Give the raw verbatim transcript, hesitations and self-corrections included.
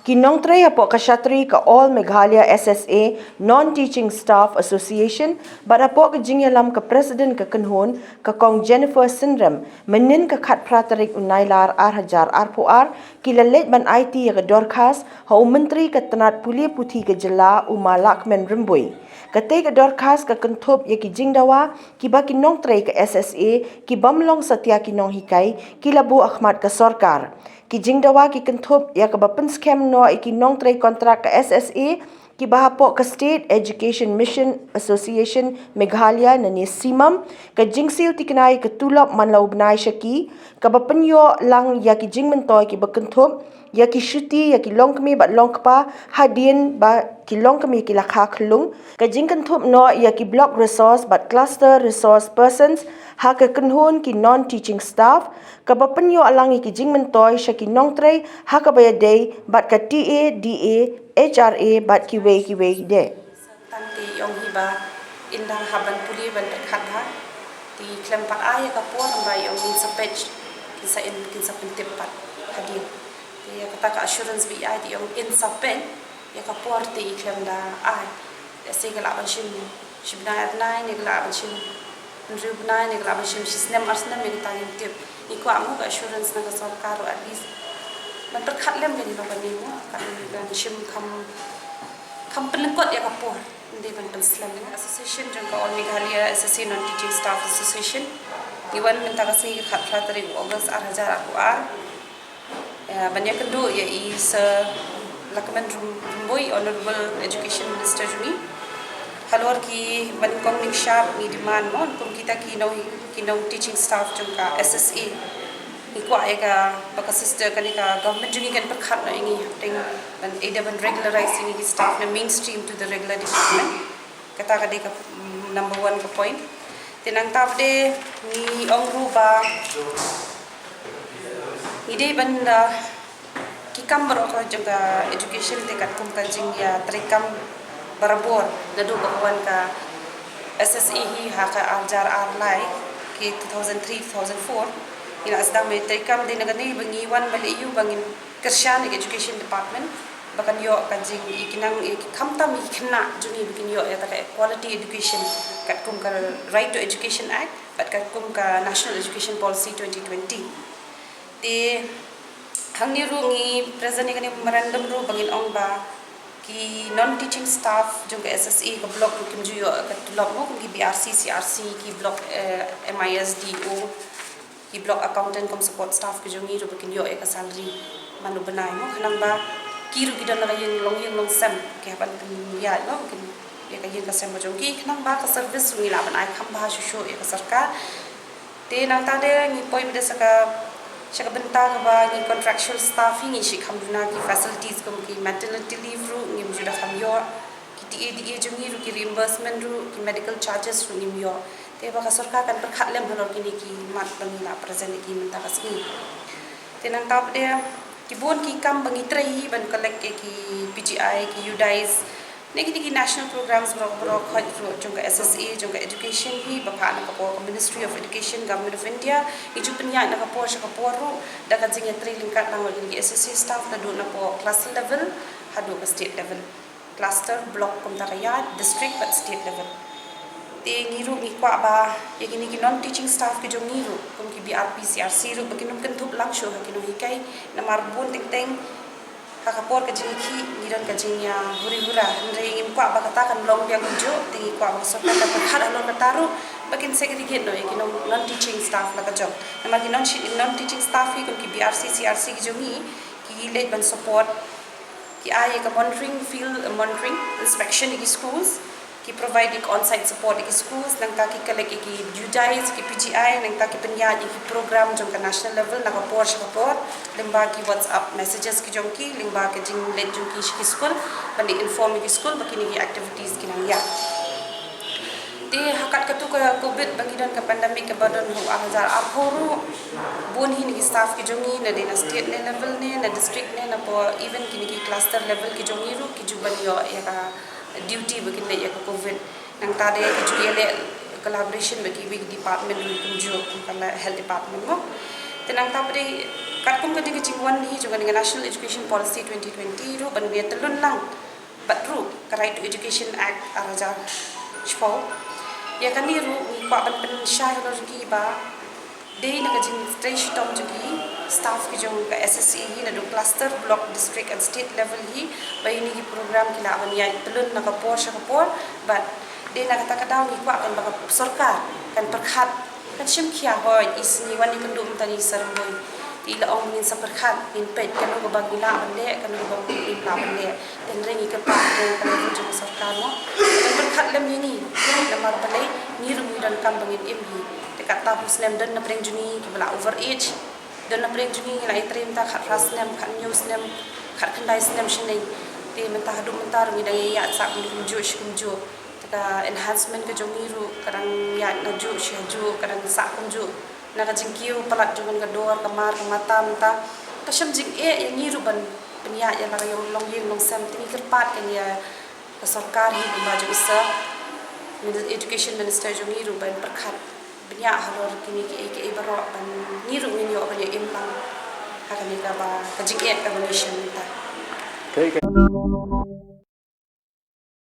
Ki nongtrei hapoh ka shatri ka All Meghalaya S S A Non-Teaching Staff Association bad hapoh ka jingïalam ka President ka kynhun, ka Kong Jennifer Synrem, mynnin ka khatphra tarik u Nailar ar hajar arphew ar, ki la leit ban aiti ïa ka dorkhas ha u Myntri ka tnat pule puthi ka jylla, u Ma Lahkmen Rymbui. Katei ka dorkhas ka kynthup ïa ki jingdawa kiba ki nongtrei ka S S A ki bym long satia ki nonghikai ki la buh ha khmat ka sorkar. Ki jingdawa ki kynthup ïa kaba pynskhem noh ïa ki nongtrei kontrak ka S S A kiba hapoh ka State Education Mission Association Meghalaya, lane SEMAM, ka jingsiew thikna ïa ka tulop man la u bnai sha ki, kaba pynïoh lang ïa ki jingmyntoi kiba kynthup ïa ki shuti ïa ki longkmie bad longkpa hadien ba ki longkmie ki la kha khyllung, ka jingkynthup noh ïa ki block resource bad cluster resource persons ha ka kynhun ki non-teaching staff, kaba pynïoh lang ïa ki jingmyntoi sha ki nongtrei ha kaba ïadei bad ka T A D A, H R A bad kiwei kiwei de. Tang te i ong hi ba in dang hap ban pule ban pyrkhat bha. Te i khlem pat ai ïa ka por, ba i ong in sa peit, kin sa in, kin sa pyntip pat hadien. Te ïa kata ka assurance ba i ai, te i ong in sa peit ïa ka por, te i khlem da ai. Lehse ka lah ban shim shi bnai ar bnai, ne ka lah ban shim hynriew bnai, ne ka lah ban shim shi snem ar snem, ïa kata ngim tip. Ngi kwah mo ka assurance na ka sorkar ruh, at least ban pyrkhat lem, ka dei ba kane mo, kan, kan shim kham, kham pynlyngkot ïa ka por. Ym dei ban pynslem. Association jong ka All Meghalaya S S A Non-Teaching Staff Association, ngi wan mynta ka sngi ka khatphra tarik August ar hajar arphew ar, eh, ban ïakynduh ïa i Sir Lahkmen Rym-, Rymbui, Honourable Education Minister jong ngi, halor ki ban kong ning shap ngi demand mo, kum kita ki nong, ki non-teaching staff jong ka S S A. Ngi kwah ïa ka, ba ka system, kane ka government jong ngi kan pyrkhat noh ïa ngi hapdeng, ban, either ban regularize ïa ngi ki staff, na mainstream to the regular department. Kata ka dei ka, mm, number one ka point. Te nangta pat de ngi ong ruh ba ngi dei ban da ki kam baroh ka jong ka education te katkum ka jingïatreikam barabor naduh ba ka wan ka S S A hi ha ka ar hajar ar lai, ki two thousand three, two thousand four. Ngi la sdang ban treikam, dei na kane ba ngi wan ban leh ïa u ba ngin kyrshan ïa ka education department ba kan ïoh ka jing, ïa ki nang, ïa ki, khamtam ïa ki khynnah jong ngi ba kin ïoh ïa kata ka quality education katkum ka Right to Education Act bad katkum ka National Education Policy twenty twenty. Te hangne ruh ngi present ïa kane memorandum ruh ba ngin ong ba ki non-teaching staff jong ka S S A ka block ruh kim ju ïoh ka tulop mo, kum ki B R C, C R C, ki block, eh, M I S D O, ki block accountant cum support staff ki jong ngi ruh ba kin ïoh ïa ka salary man u bnai mo, khnang ba ki ruh ki don la ka ïing long ïing long sem, ki hap ban pynïaid mo, kin ïa ka ïing ka sem ka jong ki, khnang ba ka service ruh ngi lah ban ai kham bha shuh shuh ïa ka sorkar. Te nangta de ngi poi pat de sha ka, sha ka bynta kaba ngi contractual staff hi ngi shim kham duna, ki facilities kum ki maternity leave ruh ngim ju da kham ïoh, ki T A D A jong ngi ruh, ki reimbursement ruh, ki medical charges ruh ngim ïoh. Te ba ka sorkar kan pyrkhat lem halor kine ki mat ba ngi la present ïa ki mynta ka sngi. Te nangta pat de ki bun ki kam ba ngi trei hi ban collect ïa ki P G I, ki UDISE, ne kine ki national programs baroh baroh, khoit ruh jong ka S S A, jong ka education hi, ba phah na ka por ka Ministry of Education, Government of India, ngi ju pynïaid na ka por sha ka por ruh da ka jingïatrei ryngkat lang bad kine ki S S A staff, naduh na por cluster level haduh ka state level, cluster, block, kumta ka ïaid, district bad state level. Te ngi ruh ngi kwah ba ïa kine ki non-teaching staff ki jong ngi ruh, kum ki B R P, C R C ruh, ba kin ym kynthup lang shuh ha ki nonghikai, namar bun teng teng ha ka por ka jingïakhih ngi don ka jingïahuri hura, hynrei ngim kwah ba kata kan long biang kumjuh. Te ngi kwah ba ka sorkar kan pyrkhat halor kata ruh, ba kin segregate noh ïa ki non, non-teaching staff la ka jong. Namar ki non, non-teaching staff hi, kum ki B R C, C R C ki jong ngi, ki leit ban support, ki ai ïa ka monitoring, field monitoring, inspection ïa ki schools, ki provide ïa ka on-site support ïa ki schools, nangta ki collect ïa ki UDISE, ki P G I, nangta ki pynïaid ïa ki program jong ka national level na ka por sha ka por, lyngba ki WhatsApp messages ki jong ki, lyngba ka jingleit jong ki sha ki school ban inform ïa ki school ba kine ki activities ki nang ïaid. Te ha kat katu ka Covid ba ngi don, ka pandemic kaba don ha u ar hajar arphew ruh, bun hi na ki staff ki jong ngi, na dei na state ne level ne, na district ne, na por even kine ki cluster level ki jong ngi ruh ki ju ban ïoh ïa ka duty ba kin leit ïa ka Covid. Nangta de ki ju ïaleh collaboration bad kiwei ki department ruh kumjuh, kum ka health department mo. Te nangta pat de, katkum ka dei ka jingwan hi jong ka National Education Policy twenty twenty ruh ban ïa tylli lang bad ruh ka Right to Education Act ar hajar shiphew. Ïa kane ruh ngi kwah ban pynshai halor jong ki ba dei na ka jingtrei shitom jong ki staff ki jong ka S S A hi, naduh cluster, block, district and state level hi, ba ïa kine ki program ki lah ban ïaid tylli na ka por sha ka por. Bad dei na kata ka daw ngi kwah kan ba ka sorkar kan pyrkhat, kan shim khia, hooid, i sngi wan i kynduh mynta i sa ryngbun. Te i la ong ngin sa pyrkhat, ngin peit kano kaba ngi lah ban leh, kano kaba ngim lah ban leh. Te hynrei ngi kyrpad ïa ka level jong ka sorkar mo, kan pyrkhat lem ïa ngi. Namar balei? Ngi ruh ngi donkam ba ngin im hi. Te katta u snem don na pdeng jong ngi kiba la over age, don na pdeng jong ngi ngi la ïatrei mynta khatphra snem, khathynñiew snem, khatkhyndai snem shaneng. Te mynta haduh mynta ruh ngi dang ïaid sah kumjuh shi kumjuh. Te ka enhancement ka jong ngi ruh ka dang ïaid najuh shi hajuh, ka dang sah kumjuh. Na ka jingkiew palat jong ka dor, ka mar, ka mata mynta ka shem jingeh ïa ngi ruh ban pynïaid ïa la ka ïong longïing longsem. Te ngi kyrpad kan ïa ka sorkar hi, kumba jong i Sir Min-, Education Minister jong ngi ruh ban pyrkhat bniah halor kine kiei kiei baroh ban ngi ruh ngin ïoh ban ïa im lang ha kane kaba ka jingeh kaba ngi shem mynta.